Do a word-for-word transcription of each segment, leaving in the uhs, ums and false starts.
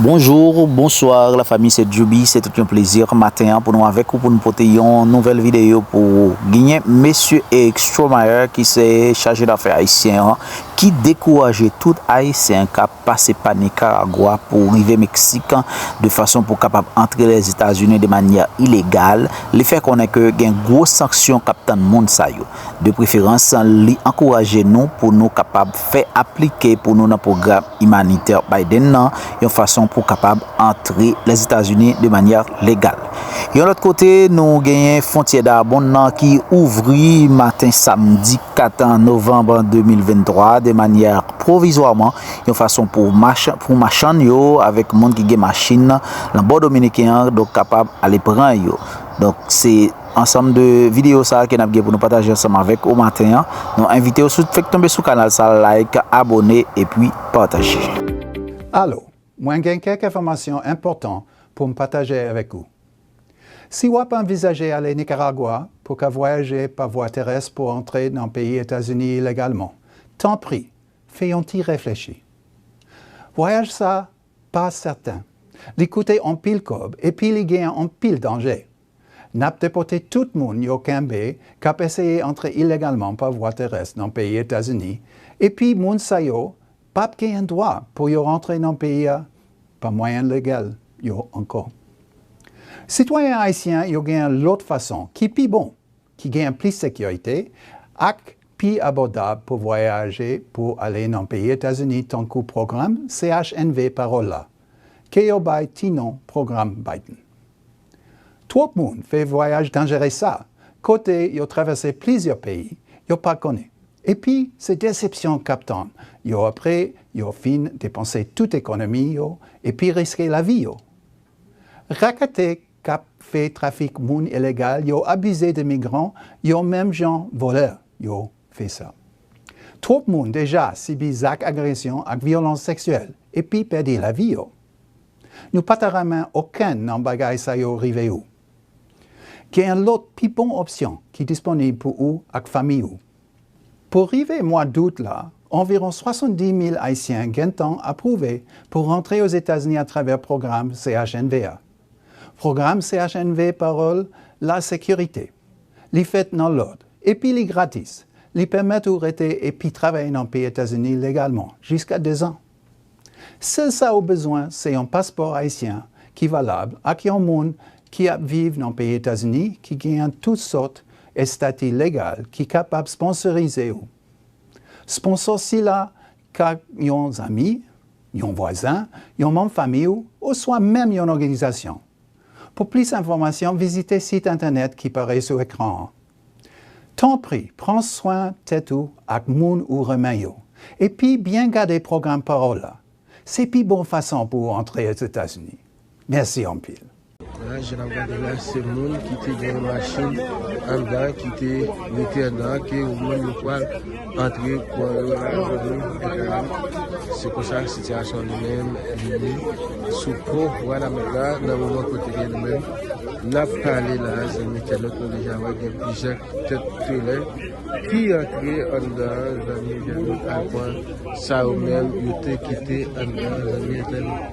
Bonjou, bonswa, lafanmi, se Djouby, se tout yon plezi maten an pou nou avèk ou, pou nou pote yon nouvèl videyo pou ou. Genyen mesye Eric Stromayer ki se chaje dafè ayisyen an, ki dekouraje tout Ayisyen k ap pase pa Nikaragwa pou rive Meksik, de fason pou kapab antre Lèzetazini de manyè ilegal. Li fè konnen ke gen gwo sanksyon k ap tann moun sa yo. De preferans, li ankouraje nou pou nou kapab fè aplike pou nou nan pwogram imanitè Biden nan, yon fason pou kapab antre Lèzetazini de manyè legal. Yon lòt kote, nou genyen fwontyè Darbonne nan ki ouvri maten samdi kat novanm de mil venntwa de manyè pwovizwaman, yon fason pou mach-, pou machann yo avèk moun ki gen machin nan bò dominiken an, donk, kapab ale pran yo. Donk, se ansanm de videyo sa a ke n ap gen pou nou pataje ansanm avèk ou maten an. Nou envite w, si w fèk tonbe sou kanal sa, like, abone epi pataje. Alo, mwen gen kèk enfòmasyon enpòtan pou m pataje avèk ou. Si w ap anvizaje ale Nikaragwa pou ka vwayaje pa vwa terès pou antre nan peyi Etazini ilegalman, tanpri, fè yon ti reflechi. Vwayaj sa pa sèten. Li koute anpil kòb epi li gen anpil danje. N ap depòte tout moun yo kenbe k ap eseye antre ilegalman pa vwa terès nan peyi Etazini, epi moun sa yo p ap genyen dwa pou yo rantre nan peyi a pa mwayen legal yo ankò. Sitwayen ayisyen yo gen lòt fason ki pi bon, ki gen plis sekirite ak pi abòdab pou vwayaje pou ale nan peyi Etazini, tankou pwogram C H N V Parole la, ke yo bay ti non pwogram Biden. Twòp moun fè vwayaj danjere sa, kote yo travèse plizyè peyi yo pa konnen. Epi, se desepsyon k ap tann yo apre yo fin depanse tout ekonomi yo epi riske lavi yo. Raketè k ap fè trafik moun ilegal yo abize de migran yo menm jan vòlè yo fè sa. Twòp moun deja sibi zak agresyon ak vyolans seksyèl epi pèdi lavi yo. Nou pa ta renmen okenn nan bagay sa yo rive ou. Gen lòt pi bon opsyon ki disponib pou ou ak fanmi ou. Pou rive mwa dout la, anviwon swasanndis mil Ayisyen gentan apwouve pou rantre Ozetazini atravè pwogram C H N V a. Pwogram C H N V Parole la sekirite. Li fèt nan lòd, epi li gratis. Li pèmèt ou rete epi travay nan peyi Etazini legalman jiska dezan. Sèl sa ou bezwen, se yon paspò ayisyen ki valab ak yon moun ki ap viv nan peyi Etazini ki genyen tout sòt estati legal ki kapab sponsorize ou. Sponsò sila ka yon zanmi, yon vwazen, yon manm fanmi w, oswa menm yon òganizasyon. Pou plis enfòmasyon, vizite sit entènèt ki parèt sou ekran an. Tanpri, pran swen tèt ou ak moun ou renmen yo, epi byen gade pwogram Pawòl la. Se pi bon fason pou w antre Ozetazini. Mèsi anpil. La, jan n ap gade la, se moun ki te gen machin anndan, ki te rete anndan, ke moun yo pral antre kò yo la, vini, etsetera. Se konsa sitiyasyon li menm, li ye. Sou pon Vwa Lamèt la, nan moman kote ke nou menm, n ap pale la, zanmi entènot, nou deja wè gen plizyè tèt trelè ki antre anndan, zanmi entènot, al pran sa yo menm yo te kite anndan, zanmi entènot.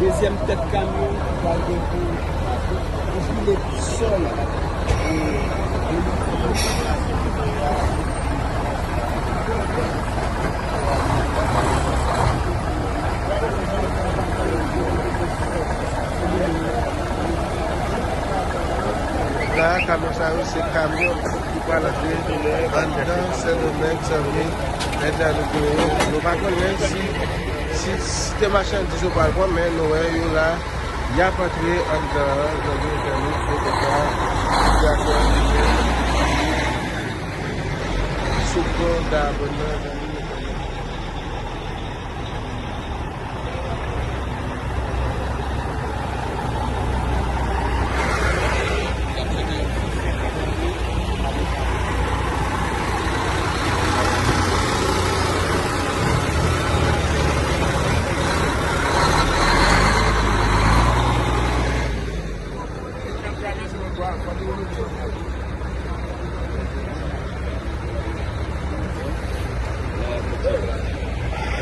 Dezyèm tèt kamyon pral gen pou, pou file sòl. La, kamyon sa yo, se kamyon ki pral antre anndan Sendomeng, zanmi entènot yo. Nou pa konnen si, si, si te machandiz yo pral pran, men nou wè yo la, y ap antre anndan an, zanmi entènot, se konsa sitiyasyon an ye sou pon Dayabòn nan, zanmi entènot.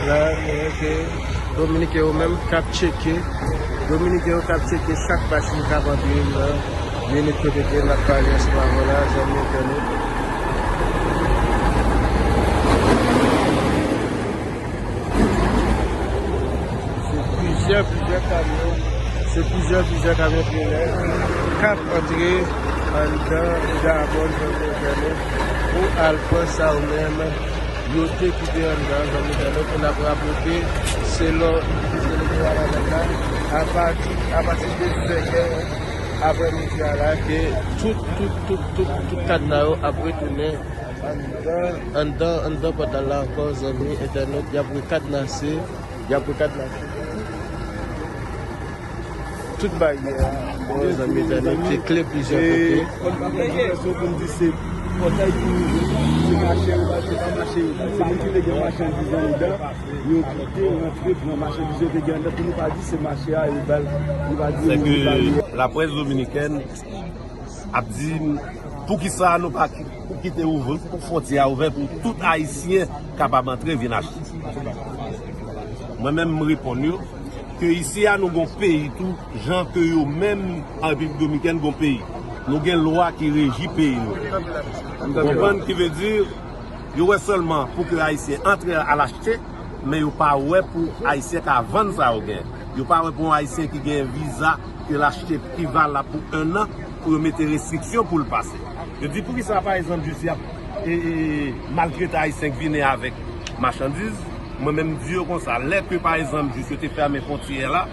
La, nou wè ke Dominiken yo menm k ap tcheke. Dominiken yo k ap tcheke chak machin k ap antre nan minit yo teke n ap pale ansanm avè w la, zanmi entènot. Se plizyè, plizyè kamyon, se plizyè, plizyè kamyon trelè k ap antre anndan Dayabòn, zanmi entènot, pou al pran sa yo menm yo te kite anndan, zanmi entènot, pou n ap rapote, selon Minis Elektoral avèk la, apati, apati de dizuit è aprèmidi a la, ke tout, tout, tout, tout, tout kadna yo ap retounen anndan, anndan, anndan pòtal la ankò, zanmi entènot, y ap rekadnase, y ap rekadnase. Tout baryè a, bon, zanmi entènot, te kle plizyè kote. Konn pa fè diferans yo pou n di se pòtay ki ouvri, se mache yo, se pa mache yo. Se moun ki te gen machandiz anndan, yo kite rantre pran machandiz yo te gen anndan, pou nou pa di se mache a, yo ba l, nou pa di yo ba l. Laprès dominikèn ap di, poukisa nou pa ki-, pou kite ouvri, pou fwontyè a ouvè, pou tout Ayisyen kapab antre vin achte. Mwen menm, m reponn yo ke isi a nou gon peyi tou, jan ke yo menm an Repiblik Dominikèn gon peyi. Nou gen lwa ki reji peyi nou. Ou konprann? Ki vle di, yo wè sèlman pou ke Ayisyen antre al achte, men yo pa wè pou Ayisyen ka vann sa yo gen. Yo pa wè pou yon Ayisyen ki gen viza ke l achte ki valab pou ennan, pou yo mete restriksyon pou l pase. Yo di, poukisa, pa egzanp, jis y ap, e, e, maltrete Ayisyen k vini avèk machandiz? Mwen menm, m di yo konsa, lè ke, pa egzanp, jis yo te fèmen fwontyè la,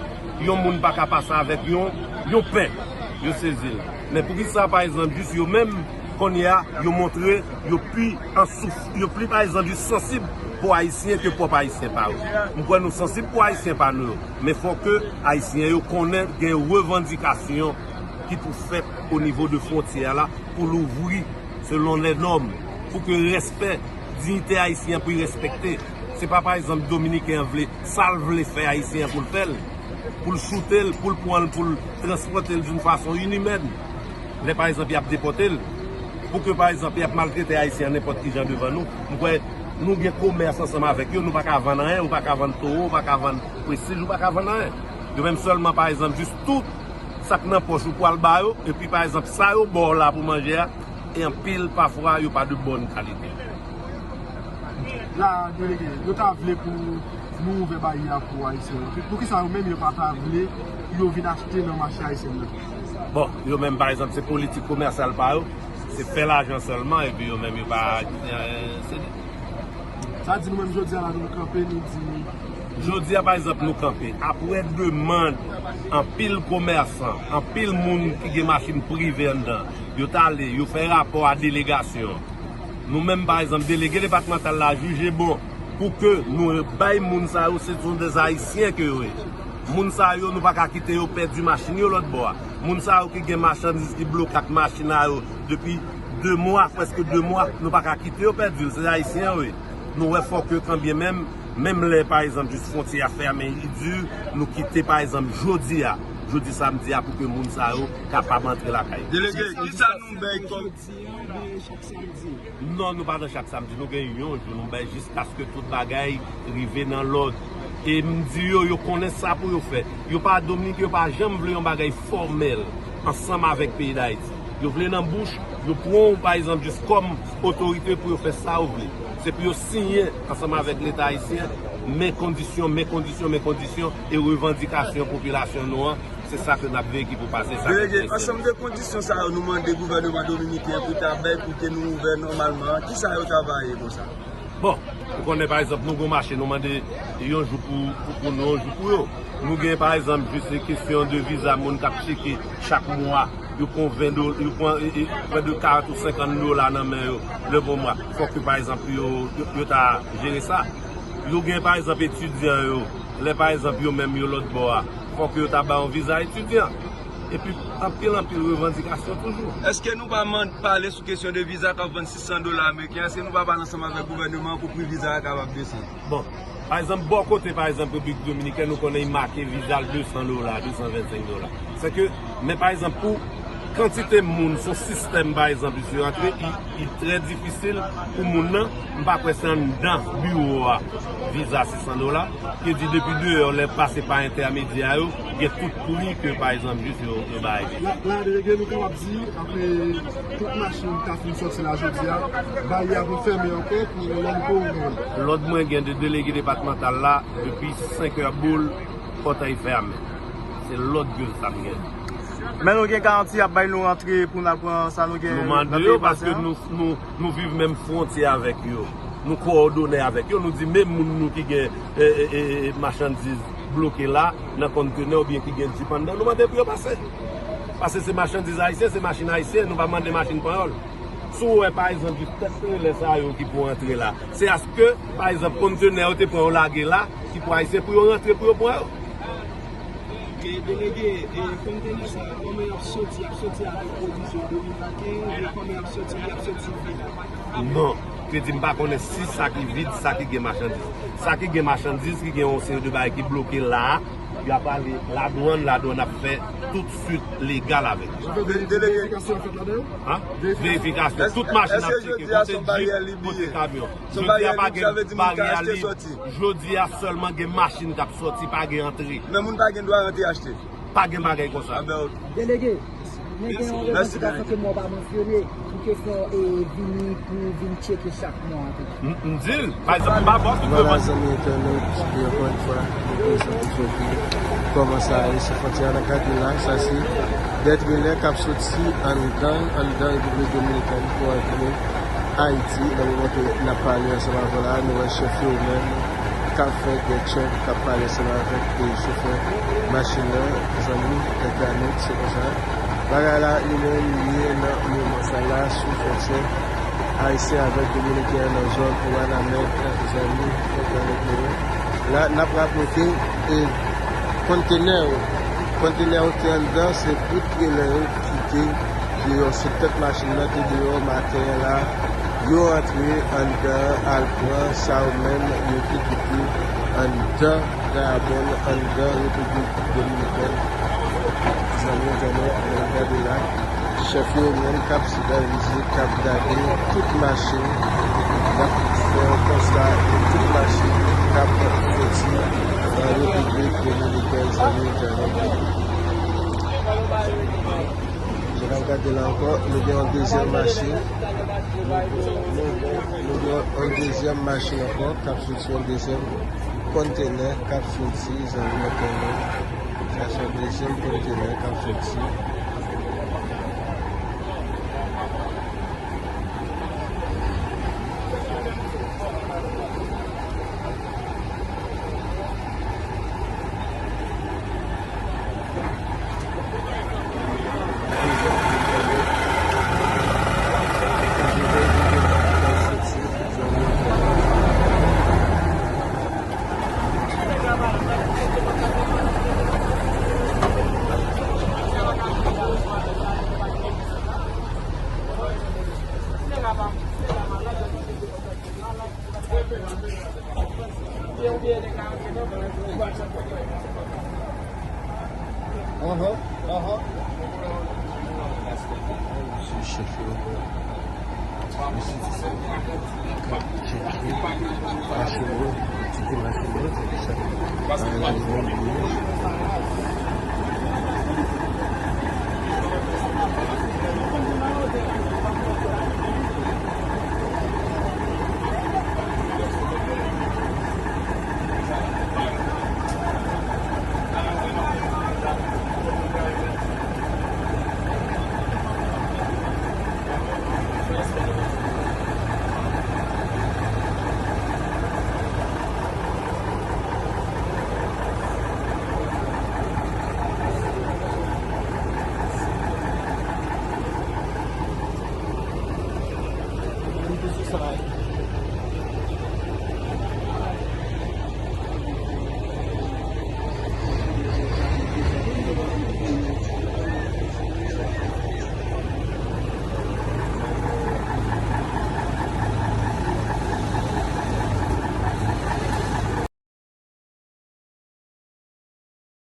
yon moun pa ka pase avèk yon, yon pen, yo sezi l. Men poukisa, pa egzanp, jis yo menm, kounye a, yo montre yo pi an souf-, yo pi, pa egzanp, jis sansib pou Ayisyen ke pwòp Ayisyen pa yo. M kwè nou sansib pou Ayisyen pa nou yo, men fò ke Ayisyen yo konnen gen revandikasyon ki pou fèt o nivo de fwontyè la pou louvri selon lè nòm, pou ke respè, diyite Ayisyen an pi respekte. Se pa, pa egzanp, Dominiken an vle, sa l vle fè Ayisyen an pou l fè l, pou l choute l, pou l pran l, pou l transpòte l d'une façon inhumaine. Lè, pa egzanp, y ap depòte l, pou ke, pa egzanp, y ap maltrete Ayisyen an nenpòt ki jan devan nou. M kwè nou gen komès ansanm avèk yo, nou pa ka vann anyen, ou pa ka vann towo, ou pa ka vann prestij, ou pa ka vann anyen. Yo menm sèlman, pa egzanp, jis tout sa k nan pòch ou pral ba yo, epi, pa egzanp, sa yo ba w la pou manje a, e anpil pafwa, yo pa de bòn kalite. La, delege, yo ta vle pou nou ouvè baryè a pou Ayisyen yo. Poukisa yo menm yo pa ta vle pou yo vin achte nan mache ayisyen nan? Bon, yo menm, pa egzanp, se politik komèsyal pa yo, se fè lajan sèlman, epi yo menm, yo pa, eh, se Sa di nou menm jodi a la nou kanpe, nou di. Jodi a, pa egzanp, nou kanpe. Apre demann anpil komèsan, anpil moun ki gen machin prive anndan, yo t ale, yo fè rapò a delegasyon. Nou menm, pa egzanp, delege depatmantal la jije bon pou ke nou bay moun sa yo, se son dè Ayisyen ke yo ye. Moun sa yo, nou pa ka kite yo pèdi machin yo lòt bò a. Moun sa yo ki gen machandiz ki bloke ak machin a yo depi de mwa, prèske de mwa, nou pa ka kite yo pèdi l, se Ayisyen yo ye. Nou wè fò ke kanbyen menm, menm lè, pa egzanp, jis fwontyè a fèmen, li di, nou kite, pa egzanp, jodi a, jodi samdi a, pou ke moun sa yo kapab antre lakay yo. Delege, kisa nou bay kòm Non, nou pa nan chak samdi. Nou gen yon jou nou bay jiskaske tout bagay rive nan lòd. E m di yo, yo konnen sa pou yo fè. Yo pa, Dominiken yo pa janm vle yon bagay fòmèl ansanm avèk peyi Dayiti. Yo vle nan bouch, yo pran w, pa egzanp, jis kòm otorite pou yo fè sa yo vle. Se pou yo siyen ansanm avèk Leta ayisyen, men kondisyon, men kondisyon, men kondisyon, e revandikasyon popilasyon nou an, se sa ke n ap veye ki pou pase, sa k ap Delege, pase. Ansanm de kondisyon sa yo nou mande gouvènman dominiken an pou ta bay pou ke nou ouvè nòmalman an, kisa yo ta va ye konsa? Bon, ou konnen, pa egzanp, nou gon mache, nou mande yon jou pou, pou, pou nou, yon jou pou yo. Nou gen, pa egzanp, jis kesyon de viza, moun k ap tcheke chak mwa, yo pran ven dola, yo pran, e, e, prè de karant ou senkant dola nan men yo, le bon mwa. Fòk yo, pa egzanp, yo, yo, yo ta jere sa. Yo gen, pa egzanp, etidyan yo, lè, pa egzanp, yo menm yo lòt bò a, fòk yo ta ba yon viza etidyan. Epi, anpil, anpil revandikasyon toujou. Èske nou pa mande pale sou kesyon de viza k ap vann sis san dola ameriken? Èske nou pa pale ansanm avèk gouvènman an pou pri viza a kapab desann? Bon, pa egzanp, bò kote, pa egzanp, Repiblik Dominikèn, nou konnen y make viza l de san dola, de san vennsenk dola. Se ke, men pa egzanp, pou kantite moun, son sistèm, pa egzanp, misye rantre, li, li trè difisil pou moun nan, m pa kwè se anndan biwo a, viza sis san dola, ki di depi deyò, lè pase pa entèmedyè yo, gen tout pri ke, pa egzanp, jis yo, yo bay. La, la, delege, nou kapab di, apre tout machin ta fin sòti la jodi a, baryè a pou fèmen ankò pou lòt pou ouvri. Lòd mwen gen de delege depatmantal la depi senk è boul, pòt ay fèmen. Se lòd ke sa m gen. Men nou gen garanti y ap bay nou rantre pou n al pran sa nou gen. Nou mande yo paske nou, nou, nou viv menm fwontyè avèk yo. Nou kowòdone avèk yo. Nou di menm moun nou ki gen, e, e, e, e, machandiz bloke la, nan kontenè oubyen ki gen djip anndan, nou mande pou yo pase. Paske se machandiz ayisyen, se machin ayisyen, nou pa mande machin panyòl. Si w wè, pa egzanp, jis tèt trelè sa yo ki pou antre la, se aske, pa egzanp, kontenè yo te pran yo lage la, ki pou ayisyen pou yo rantre pou yo pran yo. E delege, e kontenè sa yo, kòman y ap soti? Y ap soti avèk pwovizyon dominiken, oubyen kòman y ap soti? Y ap soti vide? Non, te di m pa konnen si sa ki vid, sa ki gen machandiz. Sa ki gen machandiz, ki gen yon seri de bagay ki bloke la a, y ap ale ladwann, ladwann ap fè tout swit legal avèk. Sa vle di verifikasyon ap fèt ladan yo? Hein? Verifikasyon. Tout machin ap tcheke, kote djip, kote kamyon. Jodi a pa gen baryè lib. Jodi a sèlman gen machin k ap sòti, pa gen antre. Men moun pa gen dwa rantre achte. Pa gen bagay konsa. Delege, men gen yon revandikasyon ke mwen pa mansyone pou kesyon e vini pou vin tcheke chak mwa tou. M, m di l, pa egzanp, m pa bòs. Vwala, zanmi entènèt, e ankò yon fwa, nou prezante jodi kòman sa ye sou fwontyè a nan Kadilak. Sa se de trelè k ap soti anndan, anndan Repiblik Dominikèn pou antre Ayiti. Nan moman ke n ap pale ansanm avè w la, nou wè chèf yo menm k ap fè de tchèk, k ap pale ansanm avèk, e, chofè machin nan, zanmi entènèt, se konsa. Bagay la, li menm, li ye nan moman sa la, sou fwontyè ayisyen avèk dominiken an nan zòn Wanament, zanmi entènèt nou yo. La, n ap raple ke, e, kontenè yo, kontenè yo ki anndan, se bout trelè yo ki te deyò, se tèt machin nan te deyò maten an la. Yo antre anndan, al pran sa yo menm yo te kite anndan Dayabòn, anndan Repiblik Dominikèn. Zanmi entènèt, n ap gade la. Chèf yo menm k ap sipèvize, k ap gade tout machin. N ap fè yon konsta de tout machin k ap soti nan Repiblik Dominikèn, zanmi entènèt. Jan n ap gade la ankò, nou gen yon dezyèm machin. Nou gen, nou gen yon dezyèm machin ankò k ap soti, yon dezyèm konntenè k ap soti, zanmi entènèt. Sa se yon dezyèm konntenè k ap soti. Anhan, anhan. Mesye chèf yo. Mesye chèf yo. Mache yo. Ti te mache yo, se sa.